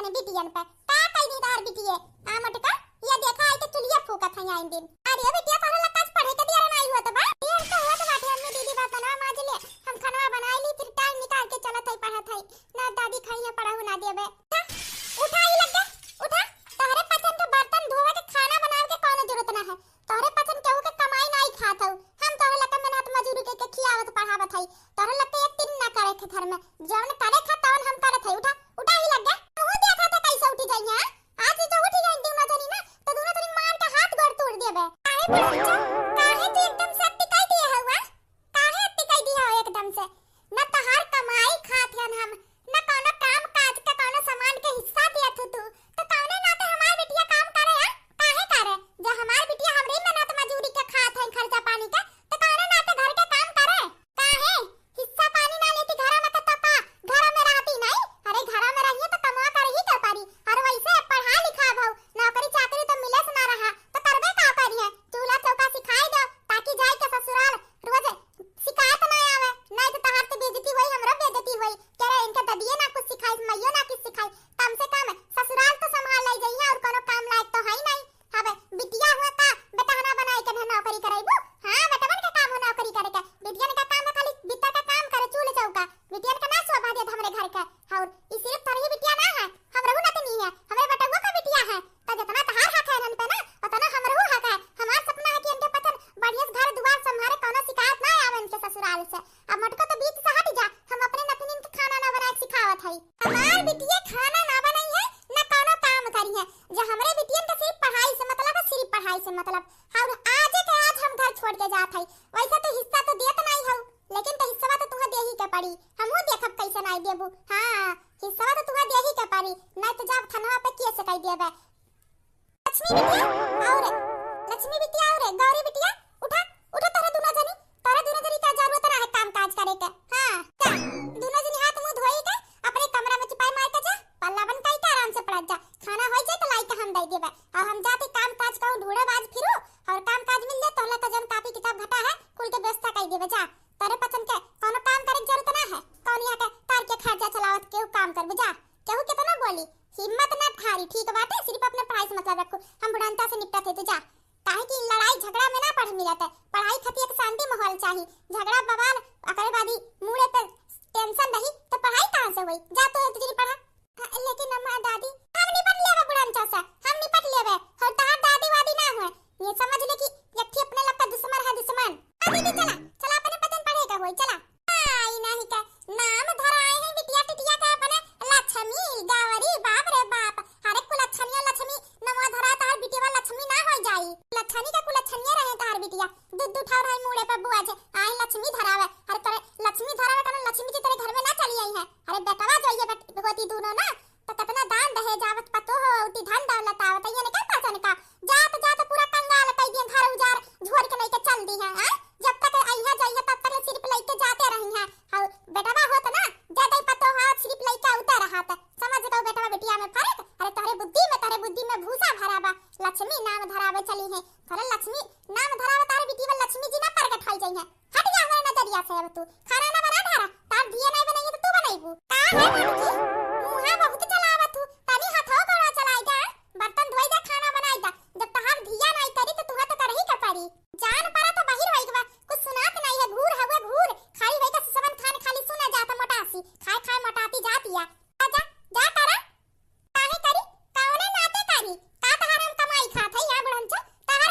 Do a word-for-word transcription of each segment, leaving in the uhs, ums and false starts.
अने बिटियन पे का कई दी तोहार बिटिये? आ मोटका, ये देखा, आई के चुलिया फूकत है आइन दिन। अरे बिटिया, तोहरे लक्का से पढ़े के दिया रे, नाई हुआ तो बा? ये तो हुआ तो बाटे, अम्मी दीदी बर्तनवा माज ले, हम खानवा बनाई ली, फिर टाइम निकाल के चलत है, पढ़त है। ना दादी खाई है, पढ़ाऊ ना देबे। उठा, उठा, ई लग जा, उठा। तोहरे पचन के बर्तन धोवे के, खाना बनावे के कौनो जरूरत ना है। तोहरे पचन केहू के कमाई नाई खात हऊ। हम तोहरे लगे मेहनत मजूरी के, के खियावत पढ़ावत हई। तोहरे लगे एक दिन ना करे के घर में। जवन करे खा तवन हम करत हई। उठा, उठा, ही लग जा। तू देखा तो कैसे उठी जाइए, हाँ? आज ही तो उठी जाए दोनों जनी ना, तो दोनों जनी मार के हाथ गोड़ तोड़ देबे। काहे बुढ़ऊ, काहे तू एकदम से अत्ती कह दिए हऊ, हाँ? काहे अत्ती कह दिया हो एकदम से? न तोहार कमाई खात हन हम, न कौनो काम काज के कौनो सामान के हिस्सा दिया थू तू, तो कौने नाते हमार बिटिया काम करे, हाँ? काहे करे? जो हमार बिटिया हमरे मेहनत मजूरी के खात है खर्चा पानी के, तो कौने नाते घर के काम करे? काहे? हिस्सा पानी ना लेती घरा में तो का घरा में रहती नहीं? अरे घरा में रहिए तो कमवा कर ही के पड़ी। और वैसे अब पढ़ा लिखा भऊ, नौकरी चाकरी तो मिले से ना रहा, तो करबे का करिए? चूल्हा चौका सिखाई दो, ताकि जाए के ससुराल रोज शिकायत ना आवे, नहीं तो तहार तो बेइज्जती होई, हमरो बेइज्जती होई। के रे, इनके ददिये ना कुछ सिखाई, मइयो ना कुछ सिखाई, कम से कम ससुराल तो संभाल ले जइहे, और कोनो काम लायक तो है ही नहीं। अब बिटिया हुआ का, बेटहना बनाई के नौकरी करैबू? हाँ, बेटवन के काम हो नौकरी करे के, बिटियन का काम है खाली भीतर का काम करे, चूल्हे चौका। बिटियन का ना शोभा देत हमरे घर के। और ई सिर्फ तोरही बिटिया ना है, हमरहू नतनी है, हमरे बेटउआ का बिटिया है। तो जितना तहार हक है इनन पे ना, उतना हमरहू हक है। हमार सपना है कि इनके पतन बढ़िया से घर दुआर संभारे, कौनो शिकायत ना आवे इनके ससुराल से। अब मोटको तो बीच से हट जा, हम अपने नतनिन के खाना ना बनाए के सिखावत हई। हमार बिटिया खाना ना बनाई है, ना कौनो काम करी है। जो हमरे बिटियन के सिर्फ पढ़ाई से मतलब है, सिर्फ पढ़ाई से मतलब। और आज के आज हम घर छोड़ के जात हई। वैसे तो हिस्सा तो देत नहीं हऊ, लेकिन तो हिस्सा तो तुहा देही के पड़ी। हमहू देखब कैसे नहीं देबू। हाँ, हिस्सा तो तुहा देही के पड़ी, नहीं तो जाब थनवा पे केस कई देबे। लक्ष्मी बिटिया, और लक्ष्मी बिटिया, और गौरी बिटिया, उठा, उठा, तोरे दोनों जनी, तोरे दोनों जनी का जरूरत ना है काम काज करे के। हाँ, जा, दोनों जनी हाथ मुंह धोई के अपने कमरा में चिपाई मार के जा, पल्ला बन कई के आराम से पड़त जा। खाना होई जाए तो लाई के हम दे देबे। और हम जाते काम काज कहूँ ढूंढब आज फिरू, और काम काज मिल जाए तोहला तो जौन कापी किताब घटा है, कुल के व्यवस्था कई देबे। जा, तोरे पसंद के कौनो काम करे के जरूरत ना है। कौन यहाँ के तार के खर्चा चलावत केहू काम करबू? जा, केहू कितना बोली, हिम्मत ना हारी, ठीक बाटे? सिर्फ अपने पढ़ाई से मतलब रखू, हम बुढ़ानता से निपटत है। तो जा, काहे कि लड़ाई झगड़ा में ना पढ़े मिलत है। पढ़ाई खातिर एक शांति माहौल चाही। झगड़ा बवाल, अकरे बादी मूड़े पे टेंशन रही, तो पढ़ाई कहाँ से होई? जा तो एक जनी पढ़ा। हाँ, लेकिन अम्मा दादी, हम निपट लेबे बुढ़ानता से, हम निपट लेबे। और तहार दादी वादी ना हुए, ये समझ ले कि यक्खी अपने लग का दुश्मन है, दुश्मन। हाँ दीदी, चला, चला, अपने पतन पढ़े का होई, चला। आई नहीं का नाम धराए हैं बिटिया टिटिया का अपने, लक्ष्मी, गौरी, बाप रे बाप। अरे कुलच्छनिया लक्ष्मी नमवा धरा, तहार बिटिया लक्ष्मी ना हो जाई। लक्षणी का कुलच्छनिया रहे तहार बिटिया, दू दू ठाव रहे मूड़े पर बुआ जे, आई लक्ष्मी धरावे। अरे तोरे लक्ष्मी धरावे, तोरे लक्ष्मी जी तेरे घर में ना चली आई है। अरे बेटवा जो ये बेट-, होती दोनों ना, तो कितना दान दहेज आवत, पतो हो, उती धन दौलत आवत, ये ने क्या पहचान का? जात जात पूरा कंगाल कई दिए, घर उजार झोर के लेके चल दी है, हाँ? जब तक अइहा जइहा तब तक सिर्फ लेके जाते रही है। और बेटवा होत ना, ज्यादा ही पतो हो, सिर्फ लेके उतर रहा था। समझ गओ बेटवा बिटिया में फर्क? अरे तोहरे बुद्धि में, तोहरे बुद्धि में भूसा भरा बा। लक्ष्मी नाम धरावे चली है, तोहरे लक्ष्मी नाम धरावे, तारे बिटिया लक्ष्मी जी ना प्रगट होई जाई है। हट जा हमारे नजरिया से, अब तू खाना ना बना ढारा, तार धिया नहीं बनाई तो तू बनाईबू। का है बाबूजी? मुहा बहुत चलावत हूँ, तनी हथवा गोड़ा चलाई जा, बर्तन धोई जा, खाना बनाई जा। जब तहार धिया नहीं करी तो तुहा तो करही के पड़ी। जान परा तो बहिर होई गवा, कुछ सुनात नहीं है, घूर हवे घूर, खाली वही का सुसवन खान खाली सुना जाता मोटासी, खाए खाए मोटाती जाती है। जा, जा, जा करा। काहे करी? कौने नाते करी? का तहार हम कमाई खात है या बुढ़नचो? तहार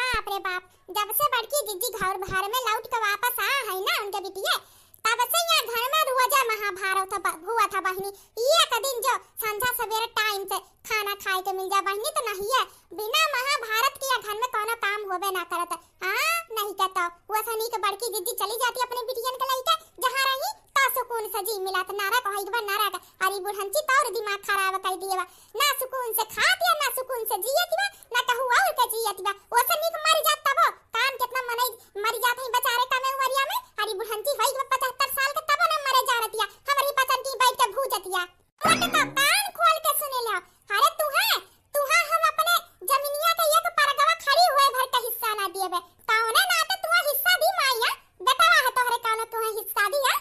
बाप रे बाप, जब से बड़की जिज्जी घर, घर में लौट के वापस आ है ना उनके बिटिया, तब से यहाँ घर में रोजे महाभारत ब-, हुआ था बहिनी। एक दिन जो संझा सवेरे टाइम से खाना खाए के मिल जा बहिनी, तो नहीं है, बिना महाभारत के यहाँ घर में कोनो काम होबे ना करत। हाँ, नहीं कहता, वो सनी के बड़की जिज्जी चली जाती अपने बिटियन के लइके जहाँ रही, तो सुकून से जी मिला, तो नरक होई बा नरक। अरे बुढ़ंची तो और दिमाग खराब कर दिए बा, ना सुकून से खात या ना सुकून से जियत बा, ना कहू और के जियत बा। ओसे नीक मर जात तबो, काम कितना मनई मर जात है बेचारे कमे उमरिया में। अरे बुढ़ंची होई बा पचहत्तर साल के तबो ना मरे जानतिया, हमरी पचन की बैठ के भूजतिया। मोटका कान खोल के सुने ले। अरे तुहे, तुहे हम अपने जमीनिया के एक परगवा खरी हुए भर के हिस्सा ना दिए बे। कौने नाते तुहे हिस्सा दी माइया? बेटवा है तोहरे कौनो तुहे हिस्सा दिया?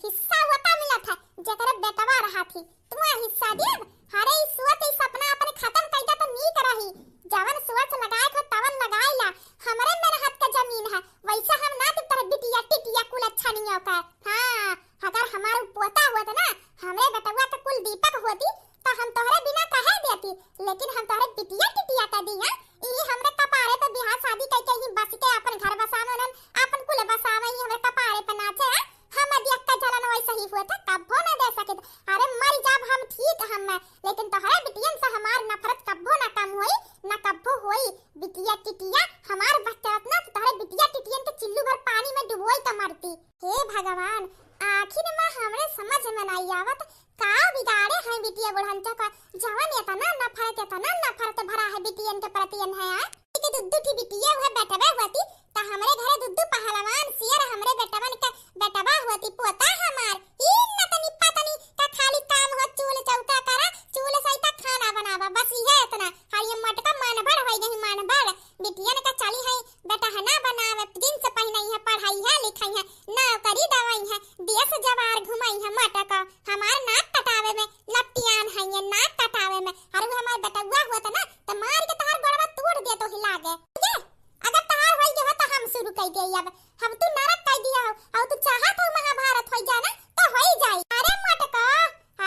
हिस्सा वता मिलत है, जेकरे बेटवा रहा थी। तुहे हिस्सा दिए? अरे ई सोच, ई सपना अपने खत्म कर दे तो नीक रही। जवन सोच लगाए को तवन लगाई ला। हमरे मेहनत के जमीन है, वैसे हम ना देब तोहरे बिटिया टिटिया कुल अच्छा नहीं होता। हाँ, अगर हमार उ पोता होत ना, हमरे बेटवा के कुल दीपक होती, तो हम तोहरे बिना कहे देती, लेकिन हम तोहरे बिटिया टिटिया के दी हैं। ई हमरे कपारे पे बियाह शादी कइके ही बस के अपन घर बसावे, उन्हन अपन कुल बसावे, ई हमरे कपारे पे नाचे हैं। हम देख के जलन वैसे ही हुआ था, कब्बो ना दे सकित। अरे मर जाब हम ठीक हम, लेकिन तोहरे बिटियन से हमार नफरत कब्बो ना कम होई, ना कब्बो होई। बिटिया टिटिया हमार बच्चा रहत ना, तो तोहरे बिटिया टिटियन के चिल्लू भर पानी में डुबोई के मरती। हे भगवान, आखिर में हमरे समझ में नाई आवत, का बिगाड़े हैं बिटिया बुढ़ंचा का, जवन इतना नफरत, इतना नफरत भरा है बिटियन के प्रतियन है, आय? कि दुद्दू की बिटिया हुआ बेटवा होती, त हमरे घरे दुद्दू पहलवान सियर हमरे बेटवन के बेटवा होती, पोता हमार। ई नतनी पतनी का खाली काम हो, चूल चौका करा, चूल सहित खाना बनावा, बस इहे इतना। और ये मोटका मनबड़ होई गई, मनबड़। बिटियन का चली है बेटहना बनावे, जींस पहिनई है, पढ़ाई है, लिखाई है, नौकरी दवाई है, देश जवार घुमाई है। मटक हमार नाक कटावे में लपटियान है, ये नाक कटावे में। अरे वो हमार बेटउआ होत ना, तो मार के तहार गोड़वा तोड़ दे तो हिला के। ठीक है? अगर तहार होई के हो तो हम शुरू कर दे अब। हम तू नरक कर दिया हो, और तू चाहत हो महाभारत होई जाना, तो होई जाई। अरे मटका,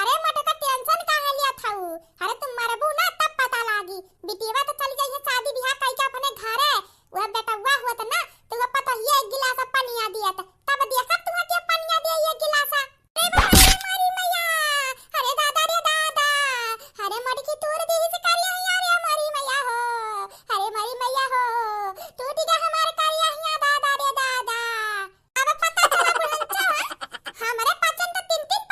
अरे मटका tension काहे लिया था उ? अरे तू मरबू ना तब पता लागी। बिटिया तो चली जाई है शादी बियाह करके अपने घरे। वह बेटउआ होत ना, तो वह पतोहिया एक गिलास पनिया दियत, तब देखत तुहा के पनिया दिया एक गिलास। अरे बाप रे, मारी मैया, अरे दादा रे दादा, अरे मटकी तोड़ दी से करिया हिया रे मारी मैया हो, अरे मारी मैया हो, टूट गया हमार करिया हिया दादा रे दादा। अब पता चला बुढ़ंचा, हमरे पाचन तो तीन तीन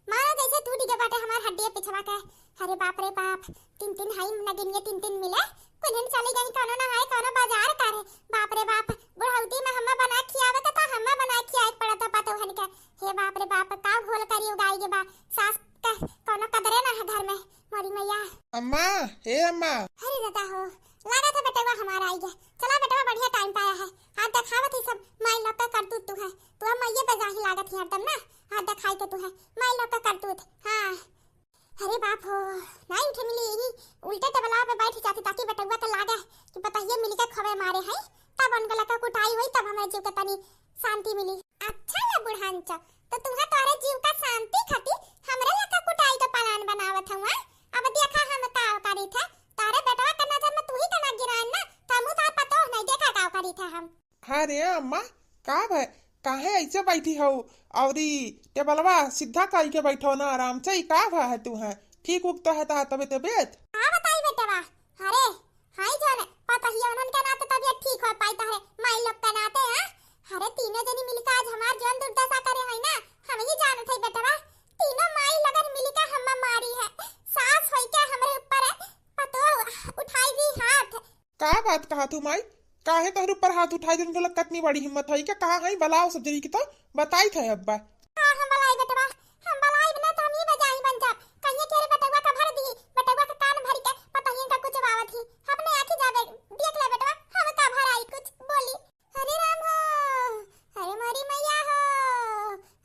मानो जैसे टूट गए बाटे हमार हड्डिया पिछवा के। अरे बाप रे बाप, तीन तीन हाई नगिनिया तीन तीन मिले, कुलिन चली गई कौनो ना हाय कौनो बाजार करे। बाप रे बाप, बुढ़ौती में हम्मा बना खियावे के तो हम्मा बना खियाए के पड़त बा पतोहन के। हे बाप रे बाप, का घोल करी उगाई के बा। सास के कौनो कदरे ना है घर में। मोरी मैया। अम्मा, हे अम्मा। अरे दादा हो, लागत है बेटवा हमारा आई गया। चला बेटवा, बढ़िया टाइम पाया है। हाथ देखावत ही सब माई लोग का करतूत तू है। तू हम मैये पे जाही लागत ही हरदम ना। हाथ देखाई के तू है, माई लोग का करतूत। हाँ। अरे बाप हो, नाई उठे मिली, यही उल्टे टेबलवा पे बैठ जाती ताकि बेटवा के लागे कि पतहिए मिली के खवे मारे हैं। तब उनके लगा कुटाई हुई, तब हमारे जीव के तनी शांति मिली। अच्छा ना बुढ़ांचा, तो तुम्हें तोहरे जीव का शांति खातिर हमरे लगा कुटाई का प्लान बनावत हुआ। अब देखा हम का करी थे, तोहरे बेटवा के नजर में तू ही तना गिरान ना, तो हमू तार पतोह नहीं देखा का करी थे हम। हाँ रे अम्मा, का भय, काहे ऐसे बैठी हऊ? औरी टेबलवा सीधा कई के बैठो ना आराम से, ई का भय है तू है? ठीक उगता है ता तबे तबियत? का बताई बेटवा, अरे, हाय जाने, पतहिया उन्हन के नाते तबियत ठीक हो पाई तहरे, माई लोग के नाते, हाँ? अरे, तीनों जनी मिलके आज हमार जौन दुर्दशा करे है ना, हम ही जानत है बेटवा। तीनों माई लगन मिलके हम मारी है, सास होई के हमरे ऊपर है, पतोह उठाई दी हाथ। का बात कहा तू माई? काहे तोहरे ऊपर हाथ उठाई देन के लग कतनी बड़ी हिम्मत है? क्या कहा है? बलाओ सब जनी की तो बताई थे अब्बा। हाँ, हम बलाई बेटवा, हम बलाई बिना तो हम ही बजाई बन जाब। कहिए के रे बेटवा का भर दी, बेटवा का कान भर के पतहियन का कुछ बावत ही। अपने आँखी जाबे देख ले बेटवा, हम का भर आई कुछ बोली। हरे राम हो, हरे मोरी मैया हो,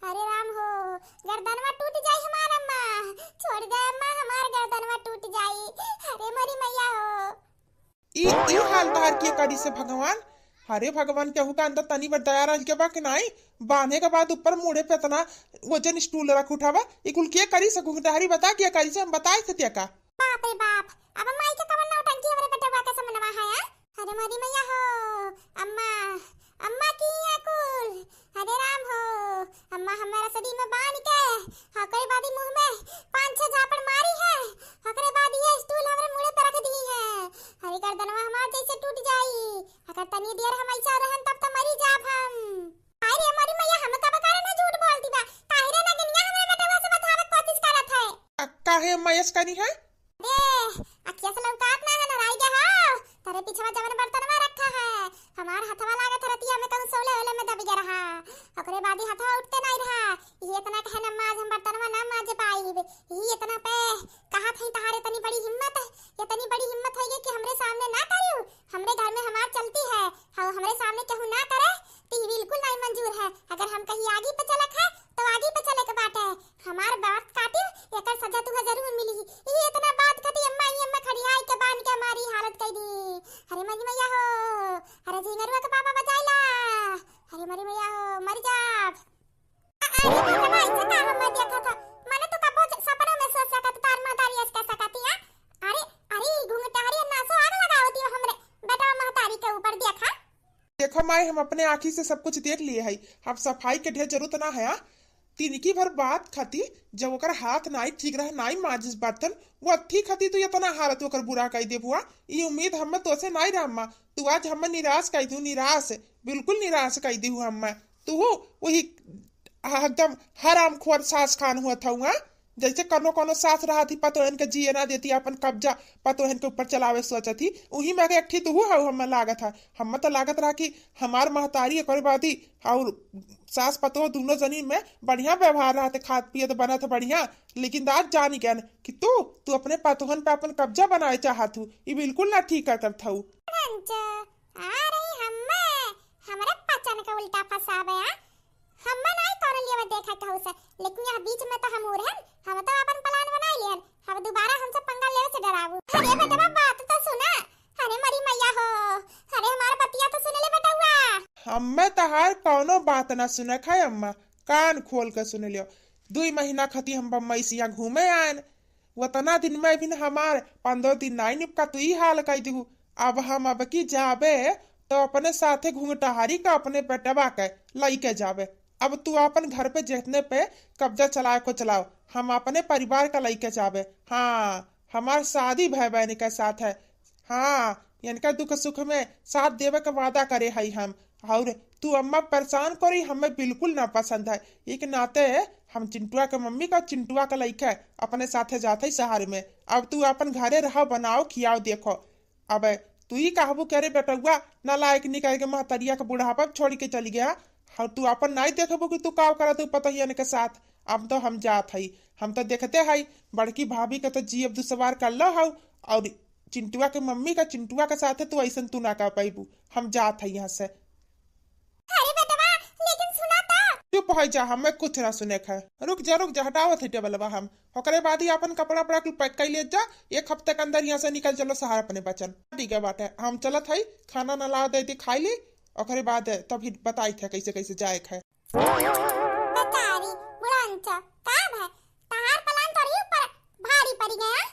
हरे राम हो, गर्दनवा टूट जाई हमार अम्मा, छोड़ दे अम्मा, हमार गर्दनवा टूट जाई, हरे मोरी मैया हो। ई, ई हाल तहार के करी से भगवान? अरे भगवान, केहू का अंदर तनी भर दया रह के बा कि नाई? बांधे के बाद ऊपर मुड़े पे इतना वजन स्टूल रख उठावा, ई कुल के करी से? घुघटाहरी बता, के करी से? हम बताए से त्या का? बाप रे बाप, अब माई के कवन नौटंकी हमरे बेटवा के समनवा है, हाँ? अरे मोरी मैया हो, अम्मा, अम्मा की आकुल, अरे राम हो, अम्मा हमारा सदी में बांध के, ओकरे बाद ही मुंह में पांच छह झापड़ मारी है, ओकरे बाद ये स्टूल हमरे मुड़े पर रख दी है। अरे गर्दनवा हमार जैसे टूट जाई, अगर तनी देर हम ऐसा रहन तब तो मरी जाब हम। हाय रे मोरी मैया, हम कब कारण है झूठ बोल दी बा, काहे रे नगिनिया हमरे बेटवा से बतावे के कोशिश करत है। अ, काहे अम्मा यस करी है? अरे, अखिया से लौकात ना है, नराई गया हो। तेरे पिछवा जवन बर्तनवा रखा है, हमार हथवा लागत है रतिया में कहूँ सोले ओले में दब गया रहा। ओकरे बाद ही हथवा उठते नहीं रहा। ये इतना कहे ना माज, हम बर्तनवा ना माज पाइब। ये इतना पे कहा थी तहारे इतनी बड़ी हिम्मत है, इतनी बड़ी हिम्मत है ये कि हमरे सामने ना करियो। हमरे घर में हमार चलती है, हाँ, हमरे सामने केहू ना करे, तो ये बिल्कुल नहीं मंजूर है। अगर हम कहीं आगी पे चलक है, तो आगी पे चले के बाटे। हमार बात काटिल, एकर सजा तुहे जरूर मिली। ई इतना बात कती अम्मा, ई अम्मा खड़ियाई के बांध के हमारी हालत कई दी। अरे मरी मैया हो, अरे झिंगरुआ के पापा बचाइला, अरे मरी मैया हो, मर जाब। अरे बेटवा, ऐसे का हम देखा था? माने तू कबो ज-, सपना में सोच सकत, तार महतारी ऐसे कह सकती है? अरे, अरे, घुंघटारी ना सो आग लगावती हो हमरे बेटवा महतारी के ऊपर, देखा। देखो माई, हम अपने आँखी से सब कुछ देख लिए है, अब सफाई के ढेर जरूरत ना है। आ, तिनकी भर बात खाती जब ओकर हाथ नाई ठीक रहे, नाई माजिस बर्तन, वो अथी खाती तू इतना हालत ओकर बुरा कई देबुआ। ई उम्मीद हमें तोसे नाई रहा अम्मा, तू आज हमें निराश कई दू, निराश, बिल्कुल निराश कई दू हमें। तू वही एकदम हरामखोर सास खान हुआ था हुआ। जैसे कौनो कौनो सास रहत ही पतोहन के जिए ना देती, अपन कब्जा पतोहन के ऊपर चलावे सोचत ही, उही में एक ठी तुहू हऊ। हमें लागत है, हमें तो लागत रहा कि हमार महतारी ओकरे बादी और सास पतोह दोनों जनी में बढ़िया व्यवहार रहत, खात पियत बनत बढ़िया, लेकिन आज जान गयन कि तू, तू अपने पतोहन पे अपन कब्जा बनाए चाहत हूँ। ई बिल्कुल ना ठीक करत हऊ। अच्छा, आ रही हम्मे, हमरे पचन के उल्टा फंसावे, आ? हम्मे नाई कौनो लेवे देखा कहू से, लेकिन यह बीच में तो हम उड़हन, हम तो अपन प्लान बनाई लिहन, हम दोबारा हमसे पंगा लेवे से डराबू। अरे बेटवा, बात तो सुना, अरे मरी मैया हो, अरे हमार बतिया तो सुन ले बेटवा। हम्मे तहार कौनो बात ना सुने खाए अम्मा, कान खोल के सुन लियो। दुई महीना खती हम बम्बई से यहाँ घूमे आयन, उतना दिन में भी हमार पंद्रह दिन नाई निपका, तू ई हाल कई दिहू। अब हम अब की जाबे तो अपने साथे घुंघटाहरी का अपने बेटवा के लइके जाबे। अब तू अपन घर पे जितने पे कब्जा चलाए को चलाओ, हम अपने परिवार का लइके जाबे। हाँ, हमार शादी भय बहन के साथ है। हाँ, इनका दुख सुख में साथ देवे के वादा करे हई हम। और तू अम्मा परेशान करी हमें बिल्कुल ना पसंद है। एक नाते हम चिंटुआ के मम्मी का, चिंटुआ के लइके अपने साथे जात हई शहर में। अब तू अपन घरे रहो, बनाओ, खियाओ, देखो। अब तू ही कहबू कि अरे बेटउआ नालायक निकल के महतरिया के बुढ़ापा में छोड़ के चली गया, और तू अपन नाई देखबू कि तू का करत हऊ पतोहियन के साथ। अब तो हम जात हई, हम तो देखते हई बड़की भाभी के तो जीभ दुसवार कर लो हऊ, और चिंटुआ के मम्मी का, चिंटुआ के साथे तू ऐसन तू ना कर पैबू। हम जात हई यहाँ से। अरे बेटवा, लेकिन सुना तो। चुप हो जा, हमें कुछ ना सुने के है। रुक जा, रुक जा, हटावत है टेबलवा हम। ओकरे बाद ही अपन कपड़ा वपड़ा कुल पैक कर ले जा। एक हफ्ते के अंदर यहाँ से निकल चलो शहर अपने बचन। ठीक है बाटे, हम चलत हई, खाना ना ला दे दी, खाई ली, ओकरे बाद तब ही बताई थे कैसे कैसे जाए के है। बेचारी बुढ़ंचा, का भय? तहार प्लान तोरी ऊपर भारी पड़ी गया।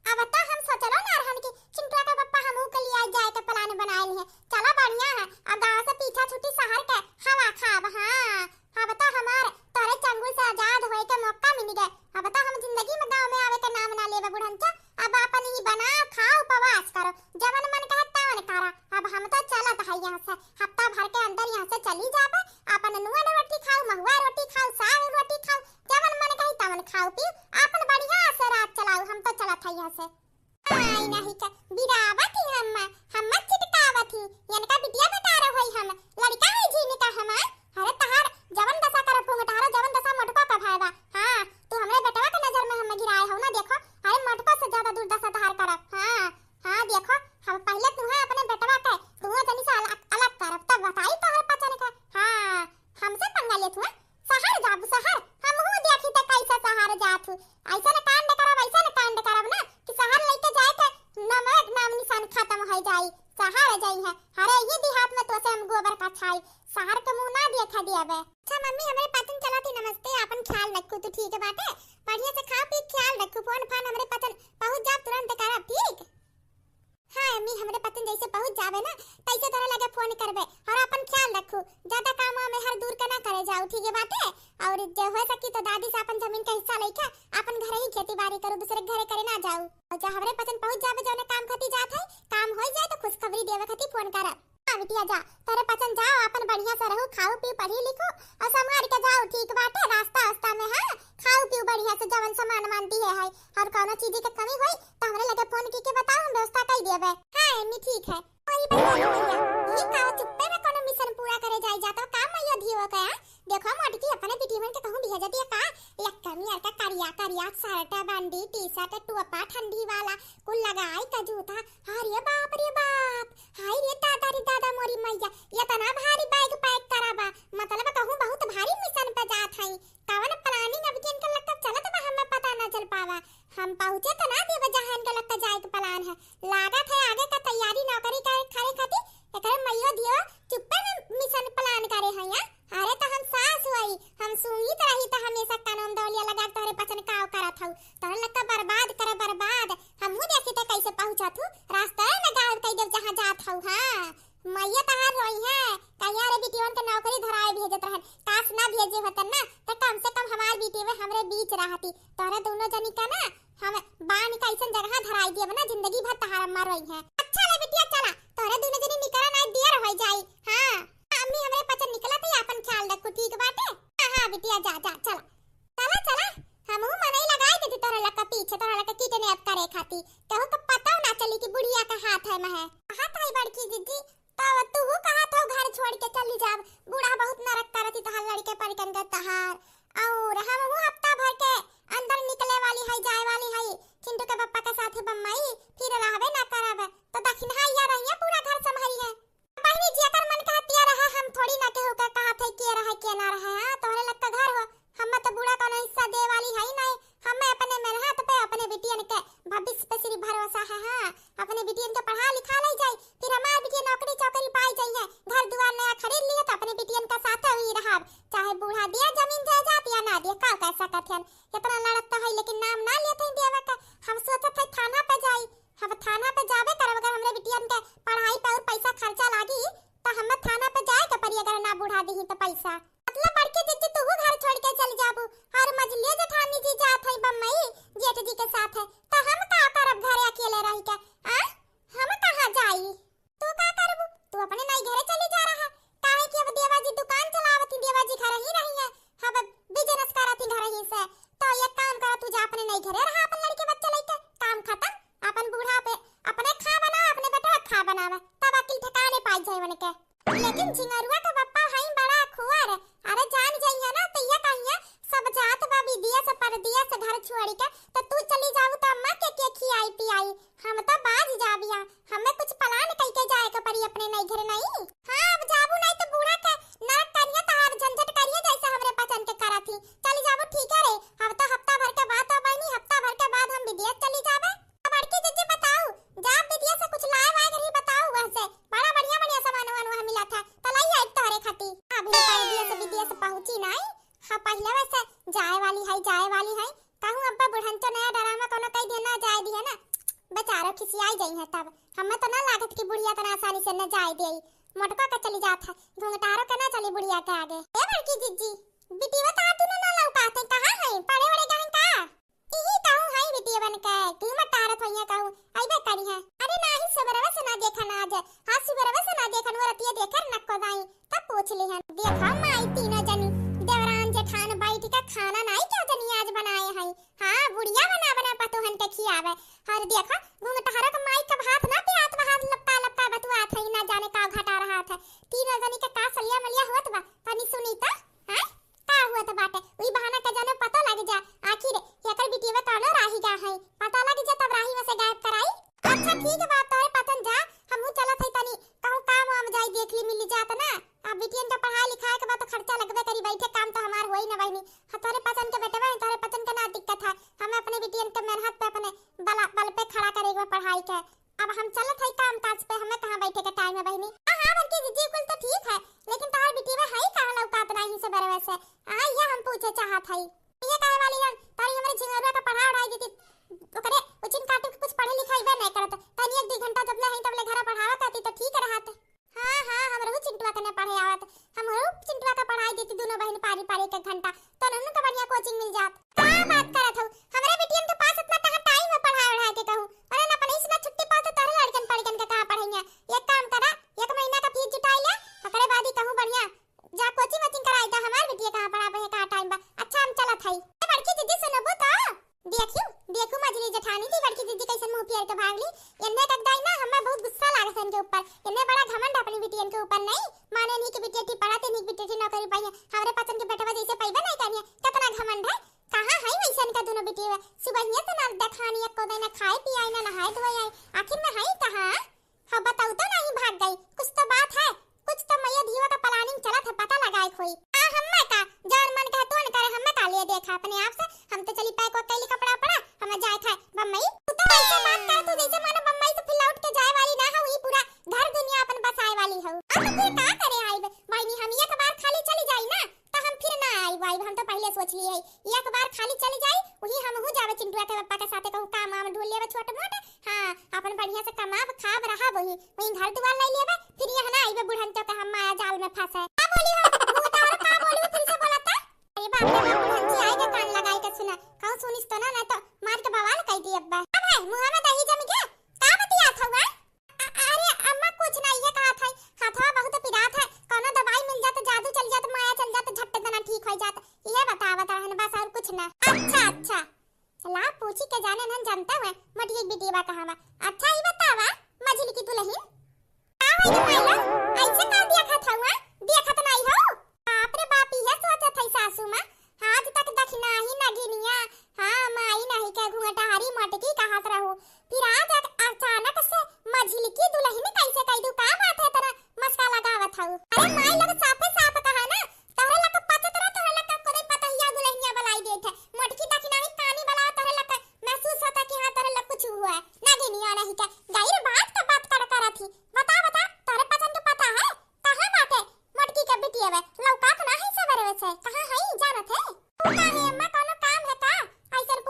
अब तो हम सोचलो ना रहन कि चिंटुआ के पप्पा हमहू के लिए जाए के प्लान बनाए लिए। चला बढ़िया है, अब गाँव से पीछा छुट्टी शहर के हवा खाब। हाँ, अब तो हमार तोरे चंगुल से आजाद होए के मौका मिल गए। अब तो हम जिंदगी में गाँव में आवे के नाम ना लेबे बुढ़ंचा। अब अपन ही बनाओ, खाओ, उपवास करो, जवन मन कहे तवन करा। अब हम तो चलत है यहाँ से, हफ्ता भर के अंदर यहाँ से चली जाबे। अपन नुआ रोटी खाओ, महुआ रोटी खाओ, साग रोटी खाओ, जवन मन कही तवन खाओ पियो, अपन बढ़िया से राज चलाओ। हम तो चलत है यहाँ से। आई नहीं का बिरावत ही हम, हम चिटकावत ही। इनका बिटिया बेटा रहो हम, लड़का है जी इनका हमार। अरे तहार जवन दशा करब फूंगटारो, जवन दशा मोटको का भय बा। हाँ, तू हमरे बेटवा के नजर में हमें गिराए हो ना, देखो। अरे मोटको से ज्यादा दुर्दशा तहार करब। हाँ, हाँ, देखो, हम पहले तुहे अपने बेटवा के, तुहे जनी से अलग, अलग करब, तब बताई तोहर पचन के। हाँ, हमसे पंगा लेत हुआ, शहर जाबू शहर, हमहू देखी त कैसे शहर जात हू। ऐसन कांड करब, ऐसन कांड करब ना कि शहर लेके जाए के नाम, नाम निशान खत्म हो जाई। शहर जाई है, अरे ये देहात में तो से हम गोबर का छाई, शहर के मुंह ना देखा देबे। अच्छा मम्मी, हमरे पचन चलत ही, नमस्ते, आपन ख्याल रखू, तू ठीक बाटे, बढ़िया से खा पी ख्याल रखू, फोन फान हमरे पचन पहुँच जा तुरंत करब, ठीक? हाँ अम्मी, हमरे पचन जैसे पहुँच जाबे ना, तैसे तोरे लगे फोन करबे, और आपन ख्याल रखू, ज्यादा काम में हर दूर के ना करे जाऊ, ठीक है बाटे? और जे हो सकी तो दादी से आपन जमीन का हिस्सा लेके आपन घरे ही खेती बाड़ी करू, दूसरे के घरे करे ना जाऊ। और जब हमरे पचन पहुँच जाबे, जौने काम खातिर जात है, काम हो जाए तो खुशखबरी देवे खातिर फोन करब। हाँ बिटिया जा, तोरे पचन जाओ, आपन बढ़िया से रहू, खाऊ पी, पढ़ी लिखू और संभाल के जाओ, ठीक बाटे? रास्ता वास्ता में, हाँ, खाऊ पीऊ बढ़िया से, जवन सामान मान दिए है, और कौनो चीज के कमी होई तो हमरे लगे फोन की के बताओ, हम व्यवस्था कर देबे। हाँ अम्मी, ठीक है। अरे भैया, अरे भैया, ये का चुप्पे में कोनो मिशन पूरा करे जाई जात हो का मैया धीओ का? देखो मोटकी, अपने बिटियन के कहूँ भेज दिया का? लक्कमी यार का करिया करिया शर्ट, बंडी, टी शर्ट, टोपा, ठंडी वाला कुल लगाई का जूता। अरे बाप रे बाप, हाय रे दादा रे दादा मोरी मैया, इतना भारी बैग पैक करा बा, मतलब कहूँ बहुत भारी मिशन पे जात हई। कवन प्लानिंग अब के इनका लक्का चलत बा, हमें पता ना चल पावा। हम पहुँचे तो ना देबे जहाँ इनका लक्का जाए के प्लान है। लागत है आगे का तैयारी नौकरी करे, करे खातिर एकरे मैयो धियो चुप्पे में मिशन प्लान करे हैं या? अरे तो हम सास होई, हम सूंघी तो रही तो हमेशा कानून दौलिया लगा के तोहरे पचन काव करत हऊ। तोहरे लक्का बर्बाद करे बर्बाद। हमहू देखी तो कैसे पहुँचत हू, रास्ता में गायब कई देब जहाँ जात हऊ। हाँ, मैया तहार रोई है, कहिया रे बिटियन के नौकरी धराए भेजत रहन, काश ना भेजे होतन ना, त कम से कम हमार बिटियवे हमरे बीच रहती। तोहरे दोनों जनी का ना हम बांध के ऐसन जगह धराई दियब ना, जिंदगी भर तहार अम्मा रोई है। अच्छा ले बिटिया चला, तोहरे दोनों जनी निकरा ना दियर हो जाई। हाँ, अम्मी हमरे पचन निकलत ही आपन ख्याल रखू, ठीक बाटे? हाँ, हाँ बिटिया जा, जा, चला। चला, चला, हमहू मनई लगाई देती तोहरा लक्का पीछे, तोहरा लक्का किडनैप करे खाती। केहू के पता ना चली कि बुढ़िया का हाथ है महै। कहा ताई बड़की दीदी, तब तू कहत हो घर छोड़ के चली जाब, बूढ़ा बहुत नरक करती तोहार लड़के परिकन के तहार। और हमहू हफ्ता भर के अंदर निकले वाली है, जाए वाली है चिंटू के पप्पा के साथ बम्बई, फिर रहबे ना करब। तो दखिनहा इया रहिए पूरा घर संभारी है। बहिनी, जेकर मन कहतिया रहा, हम थोड़ी ना केहू के कहत है के रहे, के ना रहे। हाँ, तोहरे लग का घर हो, हम्मे तो बूढ़ा कौनो हिस्सा दे वाली है ही नहीं। हम्मे अपने मेहनत पे, अपने बिटियन के भविष्य पे सिर्फ भरोसा है। हाँ, अपने बिटियन के पढ़ा लिखा ले जाई, फिर हमार बिटिया नौकरी चौकरी पाई जाई है, घर दुआर नया खरीद लिए तो अपने बिटियन का साथ ही रहब, चाहे बूढ़ा दिया जमीन जायदाद या ना दिया, का कर सकत हन? इतना लड़त तो है लेकिन नाम ना लेत है देवे का। हम सोचत है थाना पे जाई, हम थाना पे जाबे करब, अगर हमरे बिटियन के पढ़ाई पे और पैसा खर्चा लागी, तो हम थाना पे जाए के पड़ी, अगर ना बुढ़ा दीही तो पैसा। मतलब बड़की जीजी तू घर छोड़ के चल जाबू, और मझलियो जेठानी जी जात है बम्बई जेठ जी के साथ है, तो हम का करब घरे अकेले रह के? आ, हम कहाँ जाई? तू का करबू? तू अपने नई घरे चली जा रहा, काहे कि अब देवा जी दुकान चलावत ही, देवा जी घर ही रही है, अब बिजनेस करत ही घर ही अपने नैहरे रहा, अपन लड़के बच्चे लइके, काम खतम। अपन बूढ़ा पे अपने खा बनावे, अपने बेटवा खा बनावे, तब अकिल ठिकाने पाइ जाए उनके। लेकिन झिंगरुआ के बप्पा हई बड़ा खुअर, अरे जान जइहे ना तो ये कहिए, "सब जात बा विदेश परदेश घर छोड़ि के, तो तू चली जाऊ तो अम्मा के के खियाई पियाई? हम तो बाज जाबिया, हमें कुछ plan कइके जाए के पड़ी अपने नैहर नहीं।" हाँ, अब जाबू नहीं तो बूढ़ा के नरक करिए, तहार झंझट करिए, जैसे हमरे पचन के करत ही। चली जाबू ठीक है रे, अब तो हफ्ता भर के बाद, तो बहिनी हफ्ता भर के बाद हम विदेश चली जाबे। अब बड़की जिज्जी बताऊ, जा विदेश से कुछ लाए वाए रही बताऊ, वहाँ से बड़ा बढ़िया बढ़िया सामान वामान वहाँ मिला था, तो लाई आई तोहरे खाती। अभी परदेश विदेश पहुँची नहीं, हाँ पहले वैसे जाए वाली है, जाए वाली है। कहूँ अब्बा बुढ़न तो नया drama कोनो कई दिया ना, जाए दिया ना, बेचारो खिसियाई जाई है तब। हमें तो ना लागत कि बुढ़िया तना आसानी से न जाए दे, मोटका के चली जात है, घुंघटारो के ना चली बुढ़िया के आगे। ए बड़की जिज्जी, बिटिया तो तू ना लौकाते, कहाँ है, पढ़े वढ़े गए का? इही कहूँ हई बिटियवन के, घूमत टहरत होइहें कहूँ, अइबे करिहें। अरे नाही, सुबेरवे से ना देखन आज। हाँ, सुबेरवे से ना देखन, वो रतिया देखे नक्को दाई, तब पूछ लिहन। देखा माई तीनों जनी, देवरान जेठान बैठ के खाना नाई क्या जनी आज बनाए हई। हाँ, बुढ़िया बना बना पतोहन के खियावे। और देखा, घुंघटारो के माई का भात ना पियात बा, हाथ लपका लपका बतुआत है, ना जाने का घटा रहा था। तीनों जनी के का सलिया मलिया होत बा, तनी सुनी तो। हाँ? का हुआ त बाटे? उही बहाना का जाने पता लग जा। आखिर एकर बिटिया कौनो राही गा है, पता लग जा तब राही में से गायब कराई। अच्छा ठीक बा, तोरे पतन जा, हमहू चलत हई तनी कहूँ काम वाम जाई देख ली मिल जात ना। अब बिटियन के पढ़ाई लिखाई के बाद तो खर्चा लगबे करी, बैठे काम तो हमार होई ना बहिनी। हाँ, तोरे पतन के बेटवा है, तोरे पतन के ना दिक्कत है, हमें अपने बिटियन के मेहनत पे अपने बला, बल पे खड़ा करे के बा पढ़ाई के। अब हम चलत हई काम काज पे, हमें कहाँ बैठे के time है बहिनी। हाँ, हाँ, बड़की जिज्जी, कुल तो ठीक है, लेकिन तोहार बिटिया है कहाँ लौकात नाही से बरवे से? हाँ, ये हम पूछे चाहत हई। ये कहे वाली रन, तारी हमरे झिंगरुआ का पढ़ा उढ़ाई देती, ओकरे उचिन काटू के कुछ पढ़े लिखाई बे नहीं करत, तनी एक दो घंटा जब ले हई तब ले घरा पढ़ावा करती तो ठीक रहत। हाँ, हाँ, हमरहू चिंटुआ के ना पढ़े आवत, हमहू चिंटुआ के पढ़ाई देती दोनों बहिन पारी पारी एक एक घंटा, तो नन्नू के बढ़िया coaching मिल जात। का बात करत हऊ? हमरे बिटियन के पास इतना कहाँ time है पढ़ाई वढ़ाई के कहूँ? अरे ना, अपने से ना छुट्टी पाओ तो तोहरे लड़कन पड़कन के कहाँ पढ़इया? एक काम करा, एक महीना का fees जुटाई ले, ओकरे बाद ही कहूँ बढ़िया जा coaching वोचिंग कराई दा। हमार बिटिया कहाँ पढ़ाबे है, कहाँ time बा? अच्छा, हम चलत हई। ए बड़की दीदी, सुनबू तो? देखियो, देखू मझली जेठानी जी, बड़की दीदी कैसन मुंह पियर के भागली। एन्ने कक दाई ना, हमें बहुत गुस्सा लागत है इनके ऊपर। एन्ने बड़ा घमंड अपनी बिटियन के ऊपर नहीं, माने इन्हीं की बिटिया थी पढ़त, इन्हीं की बिटिया थी नौकरी पाई है। हमरे पसंद के बेटवा जैसे पैबे नहीं करिए, कितना घमंड है। कहाँ है वैसे इनका दोनों बिटिया? सुबह ही तो ना देखानी, एको दिन ना खाए पियाए, ना नहाए धोए आए, आखिर में है कहाँ? हाँ, बताऊ तो नहीं भाग गई, कुछ तो बात है, कुछ तो मैया धीवा का planning चलत है, पता लगाए खोई। आ हम्मे का, जौन मन कहे तोन करे, हम्मे का लिए देखा अपने आप से, हम तो चली pack वैक कैली कपड़ा उपड़ा, हमें जाए था बम्बई। तू तो ऐसे बात कर, तू जैसे मानो बम्बई से फिर लौट के जाए वाली ना हो, ये पूरा घर दुनिया अपन बसाए वाली हो। अब तो फिर का करे आइब, बहिनी हम एक बार खाली चली जाई ना, तो हम फिर ना आइब, आइब, हम तो पहले सोच लिए है, एक बार खाली चली जाई, वही हमहू जावे चिंटुआ के पप्पा के साथे कहूँ काम वाम ढूंढ लेवे छोट मोट, हाँ, अपन बढ़िया से कमाब, खाब, रहब वही, वही घर दुआर ले लेबे, फिर यहाँ ना आइबे बुढ़न तो के हम माया जाल में फंसे। का बोली हो? मुँह उतारो, का बोली हो? फिर से बोला तो। अरे बाप रे बाप, बुढ़न जी आए के कान लगाए के सुना, कहूँ सुनिस तो ना, ना तो मार के बवाल कर दी अब्बा। अब है, मुँह में दही जम गया, का बतियात हउआ? अ-, अरे अम्मा कुछ ना, ये कहत है, हथवा बहुत पिरात है, कोनो दवाई मिल जात, जादू चल जात, माया चल जात, झट देना ठीक हो जात, ये बतावत रहन बस, और कुछ ना। अच्छा, अच्छा। ला पूछी के जाने नन जानता हुआ, मोटी एक बिटिया कहाँ बा। अच्छा, ई बतावा, मझली की दुल्हन? का होई रे माई लोग? ऐसे का देखत हउआ? देखत नाई हो? बाप रे बाप, इहे सोचत है सासू माँ। आज तक दखिनाही नगिनिया, हाँ, माई नहीं के घुंघटारी मटकी कहत रहू। फिर आज अक-, अचानक से मझली की दुल्हन कैसे कह दू? का बात है तेरा मस्का लगावत हऊ? अरे माई लोग साफे साफ कहा ना, तोहरे लग पचत रह, तोहरे लग कोई पतहिया दुल्हनिया बलाई देत है। मोटकी दखिनाही कानी बला तोहरे लग महसूस होता कि हाँ, तोहरे लग कुछ हुआ है। नागिनिया नहीं के गैर बात का बात कर करत ही। बता, बता, तोहरे पसंद के पता है? कहाँ बाटे मोटकी के बिटिया वे? लौकात ना है सवेरे से। कहाँ है, जानत है? तू काहे अम्मा, कोनो काम है का? ऐसन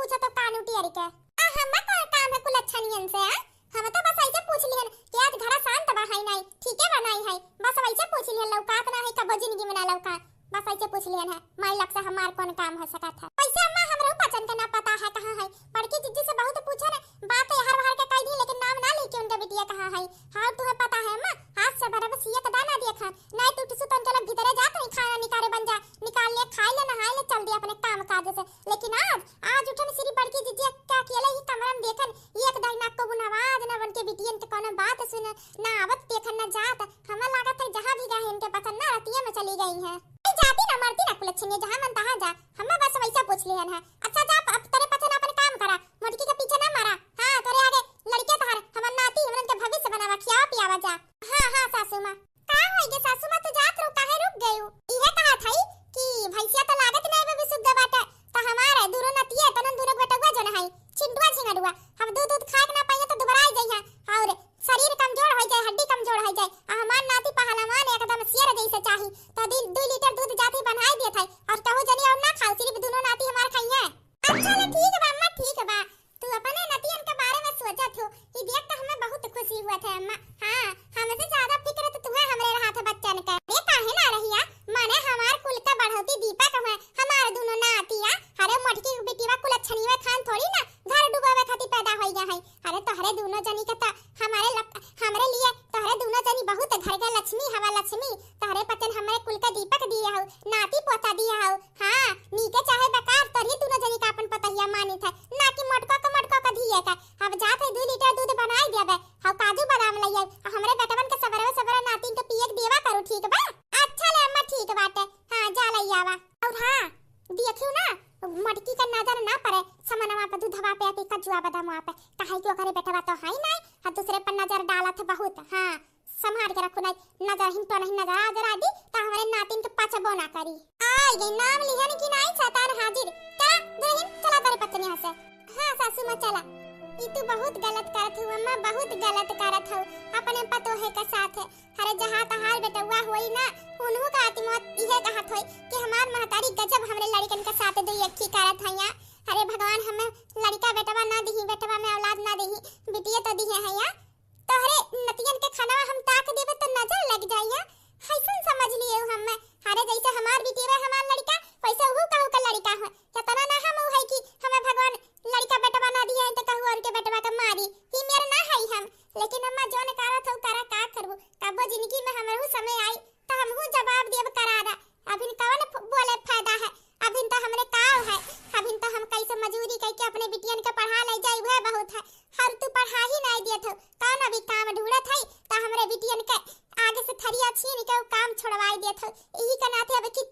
जा जा, अब तोरे पचन अपन काम करा, मोटकी के पीछे ना मारा। हाँ, तोरे आगे लड़के तोहर, हमार नाती, हमरन के भविष्य बनावा, खियावा पियावा जा। हाँ, हाँ, सासू माँ। का होई गे सासू माँ, तू जात रहू, काहे रुक गयू? इहे कहत हई कि भैंसिया तो लागत नहीं बे, सुग्गा बाटे, तो हमार दूनो नतिया, तनन दूनो बेटउआ जौन हई, चिंटुआ झिंगड़ुआ, हम दूध, दूध खाए के ना पाइए तो दुबराई जइहे, और शरीर कमजोर हो जाए, हड्डी कमजोर हो जाए। आ हमार नाती पहलवान एकदम शेर जैसे चाही, तो दिन दू लीटर दूध जाती बनाई देत है, और कहू जनी और ना खाओ, सिर्फ दूनो नाती हमार खाइए। अच्छा ले ठीक बा अम्मा, ठीक बा, तू अपने नतियन के बारे में सोचत हो, ई देख के हमें बहुत खुशी हुआ था अम्मा। हाँ, हमसे ज्यादा फिक्र तो तुहे हमरे रहा था बच्चन के। अरे काहे ना रहिया, माने हमार कुल का बढ़ौती दीपक हुए, हमार दूनो नातिया। अरे मोटकी बिटिया कुलच्छनिया खान थोड़ी ना घर डुबावे खातिर पैदा होई गया है। अरे तोहरे दूनो जनी के तो हमारे लप-, हमरे लिए तोहरे दूनो जनी बहुत घर के लक्ष्मी हवा लक्ष्मी। तोहरे पचन हमरे कुल का दीपक दिए हो, नाती पोता दिए हो। हाँ, नीके चाहे बेकार, तोहरे दूनो जनी का अपन पतहिया मानित है, ना कि मोटको के मोटको के धिए का। अब जात है दू लीटर दूध बनाई देबे, हौ काजू बादाम लइया, आ हमरे बेटवन के सबरवे सबरे नातिन के पिए के देवा करू, ठीक बा? अच्छा ले अम्मा, ठीक बाटे, हाँ, जा लइयावा। और हाँ, देखियो ना, मोटकी का नजर ना पड़े समनवा पे, दूधवा पे, अति कजुआ बादामवा पे, काहे कि ओकरे बेटवा तो है ही नहीं, हाँ, दूसरे पर नजर डालत है बहुत। हाँ, संभाल के रखो, नहीं नजर हिन तो नहीं नजर आ जरा दी, तो हमारे नातिन के पचबो ना करी। आई गई, नाम लिहन की नहीं, शैतान हाजिर। चला दुल्हन, चला तोरे पत्नी यहाँ से। हाँ सासू माँ, चला। ई तू बहुत गलत करत हो अम्मा, बहुत गलत करत हो अपने पतोहे के साथ। अरे जहाँ तहार बेटवा होई ना, उन्हों का आत्मा इहे कहत होई कि हमार महतारी गजब हमरे लड़कन के साथ दुई अक्खी करत है यहाँ। अरे भगवान हमें लड़का बेटवा ना दिही, बेटवा में औलाद ना दिही, बिटिया तो दिहे है यहाँ। तोहरे नतियन के खनवा हम ताक देबे तो नजर लग जाइया, हैसन समझ लिए हमें। अरे जैसे हमार बिटिया हमार लड़का, वैसे उहू कहू का लड़का है। इतना ना हम है कि हमें भगवान लड़का बेटवा ना दिया है तो कहू और के बेटवा का मारी, ही मेर ना है हम। लेकिन अम्मा जौन करत हो करा, का करबू, कबो जिंदगी में हमरहू समय आई तो हमहू जवाब देब करारा। अभिन कौन फ-, बोले फायदा है, अभिन तो हमरे काव है, अभिन तो हम कैसे मजूरी करके अपने बिटियन के पढ़ा ले जाई, वह बहुत है। हर तू पढ़ा ही नहीं देत हो, कौन अभी काम ढूंढत है, तो हमरे बिटियन के आगे से थरिया छीन के उ काम छोड़वाई देत हो। यही के नाते अब कि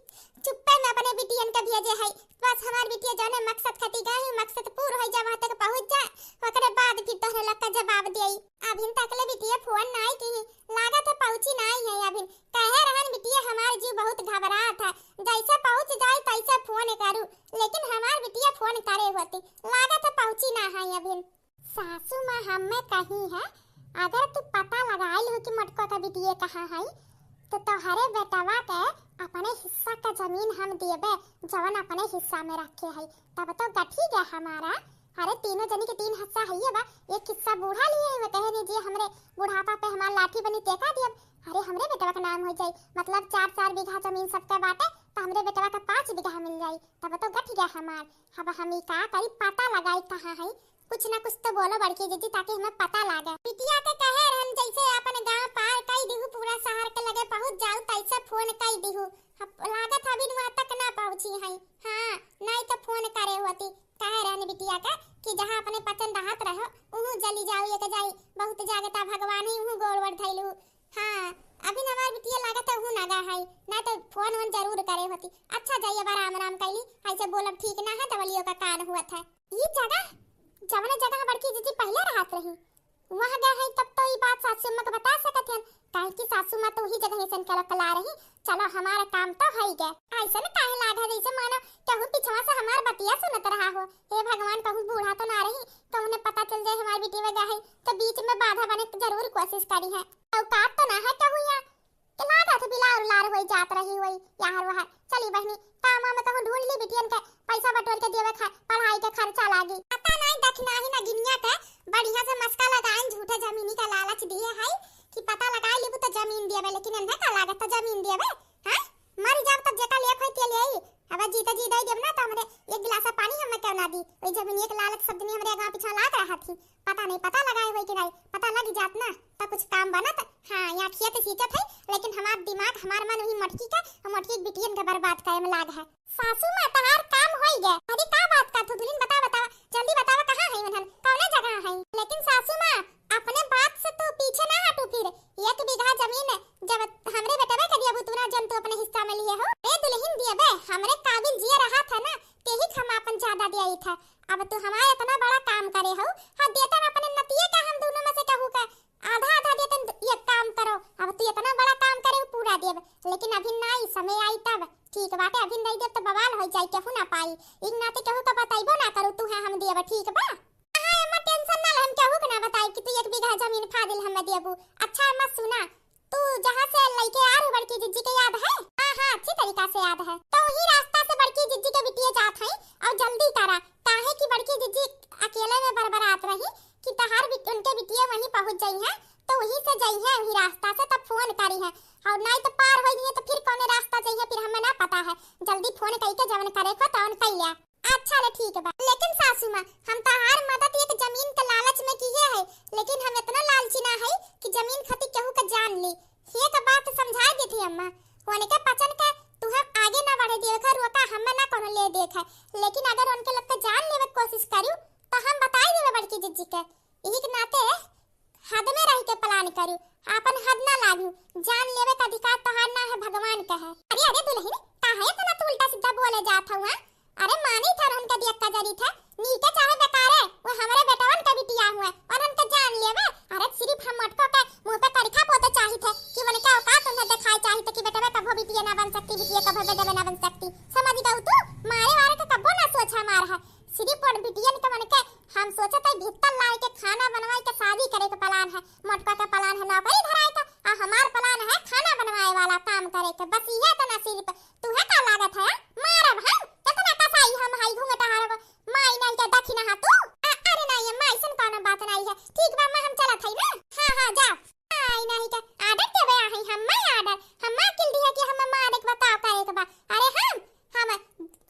चुप्पे में अपने बिटियन के भेजे है। बस हमार बिटिया जौने मकसद खातिर गए हैं, मकसद पूर हो जाए, वहाँ तक पहुँच जाए, ओकरे बाद फिर तोहरे लोग का जवाब देई। अभिन तक ले बिटिया फोन नहीं की, लागत है पहुँची नहीं है अभिन। कहे रहन बिटिया हमार जीव बहुत घबरात है, जैसे पहुँच जाए तैसे फोन करू, लेकिन हमार बिटिया फोन करे होती, लागत है पहुँची ना है अभिन। सासू माँ हमें कही है, अगर तू पता लगाई लू कि मोटको का बिटिया कहाँ है, तो तोहरे बेटवा के अपने हिस्सा का जमीन हम देबे, जवन अपने हिस्सा में रखे है, तब तो गठी गया हमारा। अरे तीनों जनी के तीन हिस्सा है ये बा, एक हिस्सा बूढ़ा लिए हुए कहे ने जे हमरे बुढ़ापा पे हमार लाठी बनी टेका दियब। अरे हमरे बेटवा का नाम हो जाई, मतलब चार चार बीघा जमीन सबके बाटे, तो हमरे बेटवा का पाँच बीघा मिल जाई, तब तो गठ गया हमार। अब हम ई का करी, पता लगाई कहाँ है, कुछ ना कुछ तो बोलो बड़की जीजी, ताकि हमें पता लागे। बिटिया के कहे रहन जैसे अपन गांव पार कई दिहू, पूरा शहर के लगे पहुंच जाऊ, तैसे फोन कई दिहू। अब लागत अभी वहाँ तक ना पहुँची है। हाँ, नहीं तो फोन करे होती। कहे रहन बिटिया के कि जहाँ अपने पचन रहत रहो, उहू जली जाऊ, एक जाई बहुत जागता भगवान ही उहू गोड़ वोड़ धैलू। हाँ, अभी हमार बिटिया लागत है उहू नागा है, ना तो फोन वोन जरूर करे होती। अच्छा जाइए, अब राम राम कैली, ऐसे बोलब ठीक ना है, दवलियों का कान हुआ था। ई जगह, जवने जगह बड़की जीजी पहले रहत रही, वहाँ गए हैं, तब तो ई बात सासू अम्मा के बता सकत हन, काहे कि सासू माँ तो वही जगह से निकल के ला रही। चलो, हमारा काम तो हो ही गए। ऐसन काहे लाग है जैसे मानो केहू पिछवा से हमार बतिया सुनत रहा हो। हे भगवान, कहूँ बूढ़ा तो ना रही, कहूँ ने पता चल जाए हमार बिटिया गए है, तो बीच में बाधा बने के जरूर कोशिश करी है। औकात तो ना है कहूँ यहाँ के लागत बिलार उलार होई जात रही होई यार वहार। चली बहनी, काम वाम कहूँ ढूंढ ली बिटियन के, पैसा बटोर के देवे खा, पढ़ाई के खर्चा लागी। पता नहीं दखिनाही ना गिनिया के बढ़िया से मस्का लगाइन, झूठे जमीनी का लालच दिए है कि पता लगाई लेबू तो जमीन देबे, लेकिन इन्हें का लागत तो जमीन देबे, हैं? मर जाब तब जेका लेख होई ते ले आई। अब जीते जी दे देब ना तो हमरे एक गिलास पानी हमें क्यों ना दी, वही जमीन एक लालच सब दिन हमरे आगा पीछा लाग रहा थी। पता नहीं, पता लगाए होई कि नहीं, पता लग जात ना, तो कुछ काम बनत। हाँ, यहाँ खेत सींचत है, लेकिन हमार दिमाग, हमार मन वही मोटकी के, मोटकी के बिटियन के बर्बाद करे में लाग है। सासू माँ, तहार काम होई गए। अरे का बात का तू दुल्हन, बता, बतावा, जल्दी बतावा, कहाँ है उन्हन, कौने जगह है? लेकिन सासू माँ, अपने बात से तू पीछे ना हटू फिर। एक बीघा जमीन जब हमरे बेटवे के दिया बुतुना जन तू अपने हिस्सा में लिए हो। ए दुल्हन दिए बे, हमरे काबिल जिया रहा था ना, तेही हम अपन ज्यादा दिया ही था। अब तू हमार इतना बड़ा काम करे हउ, हाँ, देतन अपने नतिये का हम दुनो में से केहू का आधा आधा देतन, एक काम करो, अब तू इतना बड़ा काम करे हउ, पूरा देब, लेकिन अभी नाहीं, समय आई तब। ठीक बाटे, अभी नाहीं देब तो बवाल होइ जाई, केहू ना पाई। एक नाते केहू का बतइबो ना करू, तू है हम देब, ठीक बा? हाँ अम्मा, tension ना ले, हम केहू के ना बताई कि तू एक बीघा जमीन फादिल हमें देबू। अच्छा अम्मा सुना, तू जहाँ से लइके आ रही बड़की जिज्जी के याद है? हाँ, हाँ, अच्छी तरीका से याद है। तो वही रास्ता से बड़की जिज्जी के बिटिया जात है, और जल्दी करा, काहे कि बड़की जिज्जी अकेले में बरबरात रही कि तहार बिट-, उनके बिटिया वहीं पहुँच जाई है, तो वहीं से जाई है, वही रास्ता से, तब फोन करी है, और नाहीं तो पार होइ गई है तो फिर कौने रास्ता जाई है, फिर हमें ना पता है। जल्दी फोन कइके जवन करे को तवन कइ लिया। अच्छा ले ठीक बा, लेकिन सासू माँ, हम तहार मदद एक जमीन के लालच में किए है, लेकिन हम इतना लालची ना है कि जमीन खातिर केहू के जान ली। ये तो बात समझाए देती अम्मा, उनके पचन के तुहे आगे ना बढ़े देवे के, रोका हमें ना कोनो ले देख है, लेकिन अगर उनके लग के जान लेवे के कोशिश करू तो हम बताई देवे बड़की जिज्जी के। यही के नाते हद में रह के plan करू, आपन हद ना लागू। जान लेवे का अधिकार तोहार ना है, भगवान का है। अरे, अरे दुलहिन, काहे इतना तू उल्टा सीधा बोले जात हऊ, हाँ? अरे मानी था उनके दिया का जरी था, नीके चाहे बेकारे, वो हमरे बेटवन का बिटिया हुए, और उनके जान लेवे। अरे सिर्फ हम मटको के मुंह पे करिखा पोते चाही थे कि उनके औकात उन्हें दिखाए चाही थे कि बेटवे कभो बिटिया ना बन सकती, बिटिया कभो बेटवे ना बन सकती। समझ गऊ तू? मारे वारे का कब्बो ना सोचा मार है। सिर्फ और बिटियन के मन के हम सोचत है भीतर लाए के खाना बनवाए के शादी करे के plan है, मोटका के plan है नौकरी धराए के, आ हमार plan है खाना बनवाए वाला काम करे के। बस ये तो नसीब। तुहे का लागत है, मारब हम? कितना कसाई हम हई घूंघट हारब? माई नहीं के दखिना हा तू? आ, अरे नहीं अम्मा, ऐसन कौनो बात नहीं है। ठीक बा अम्मा, हम चलत हई ना। हाँ, हाँ, जाओ। आई नहीं के order देवे आ हई, हम्मा order, हम्मा किल दिया कि हम अम्मा आदे के बताओ करे के बा। अरे हम, हम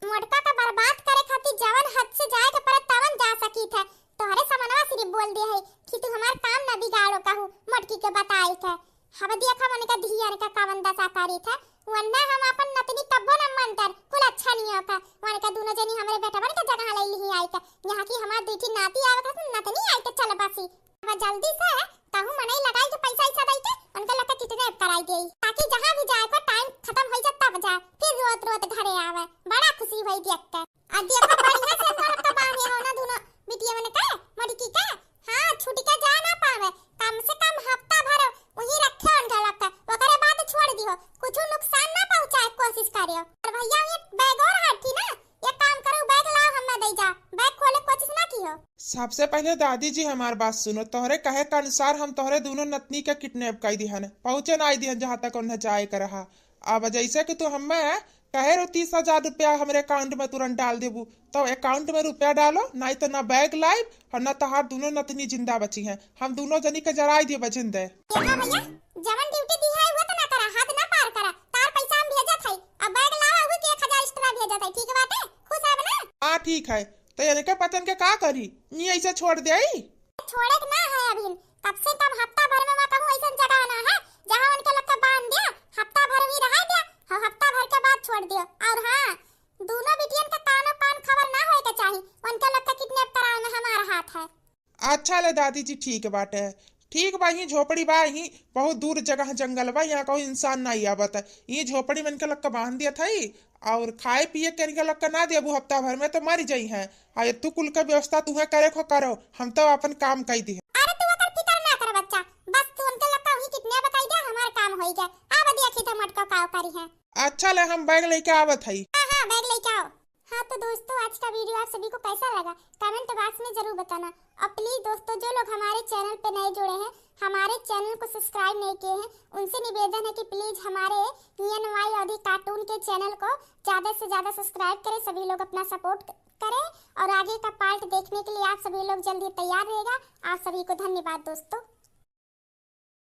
मोटका का बर्बाद करे खातिर जवन हद से जाए के पड़त तवन जा सकी थे। तोहरे समनवा सिर्फ बोल दे है कि तू हमार काम न बिगाड़ो कहू मोटकी के बताई थे। अब देखा मन का धियन का कवन दशा करी थे। वरना हम अपन नतनी कब्बो न मंतर कुल अच्छा नहीं होता। वन का दोनों जनी हमरे बेटवन के जगह ले लिही आई के। यहाँ की हमार दुई ठी नाती आवत है, नतनी आई के चल बसी। अब जल्दी से कहूँ मनई लगाई के पैसा ऐसा दई के उनके लगे kidnap कराई देई, ताकि जहाँ भी जाए को time खतम होई जाए तब जाए, फिर रोत रोत घरे आवे, बड़ा खुशी होई देख के। आ देखो बढ़िया से उनका लगे बांधे हो ना दोनों बिटिया मन के, मड़की के। हाँ, छुट के जा ना पावे, कम से कम हफ्ता भर वहीं रखे उनके लगे, ओकरे बाद छोड़ दिहो, कुछ नुकसान ना पहुँचाए कोशिश करियो। और भैया ये bag और हाथी ना, एक काम करो, bag लाओ, हमें दे जा। Bag खोले कोशिश ना किहो। सबसे पहले दादी जी हमार बात सुनो, तोहरे कहे के अनुसार हम तोहरे दोनों नतनी के kidnap कर दिहन, पहुँचे ना दिहन जहाँ तक उन्हें जाए के रहा। अब जैसे कि तू हमें कहे रहो तीस हजार रुपया हमरे account में तुरंत डाल देबू, तो account में रुपया डालो, नहीं तो ना bag लाइब और ना तोहार दोनों नतनी जिंदा बची हैं। हम दोनों जनी के जराई दिए बजिंदे। देखा भैया, जवन duty दी है वो तो ना करा, हद ना पार करा। तार पैसा हम भेजत हई, अब bag लावा हुई कि एक हजार extra भेजत हई, ठीक बाटे? खुश है ना? हाँ ठीक है, तो इनके पतन के का करी? नी ऐसे छोड़ देई? छोड़े के ना है अभी, कम से कम हफ्ता भर में वहाँ कहूँ ऐसन जगह ना है जहाँ उनके लगे बांध दिया, हफ्ता भर वहीं रहा दिया, हाँ, हफ्ता भर के बाद छोड़ दियो। और हाँ, दोनों बिटियन का कानो कान खबर ना होए के चाही, उनके लगे kidnap कराए में हमारा हाथ है। अच्छा ले दादी जी, ठीक बाटे। ठीक बा, यहीं झोपड़ी बा, यहीं बहुत दूर जगह जंगल बा, यहाँ कोई इंसान नहीं आवत है। यहीं झोपड़ी में इनके लग के बांध दिया था, और खाए पिए के इनके लग के ना देबू हफ्ता भर में तो मर जाई हैं। आ तू कुल के व्यवस्था तुहे करे को करो, हम तो अपन काम कई दी। अरे तू ओकर फिकर ना कर बच्चा, बस तू उनके लग के वहीं kidnap कई दे, हमार काम होई गया। अब देखी तो मटको काव करी है। अच्छा ले, हम bag लेके आवत हई। हाँ, हाँ, bag लेके आओ। हाँ, तो दोस्तों, आज का video आप सभी को कैसा लगा, comment box में जरूर बताना। और please दोस्तों, जो लोग हमारे channel पे नए जुड़े हैं, हमारे channel को subscribe नहीं किए हैं, उनसे निवेदन है कि please हमारे E N Y अवधी cartoon के channel को ज़्यादा से ज़्यादा subscribe करें, सभी लोग अपना support करें और आगे का part देखने के लिए आप सभी लोग जल्दी तैयार रहेगा। आप सभी को धन्यवाद दोस्तों।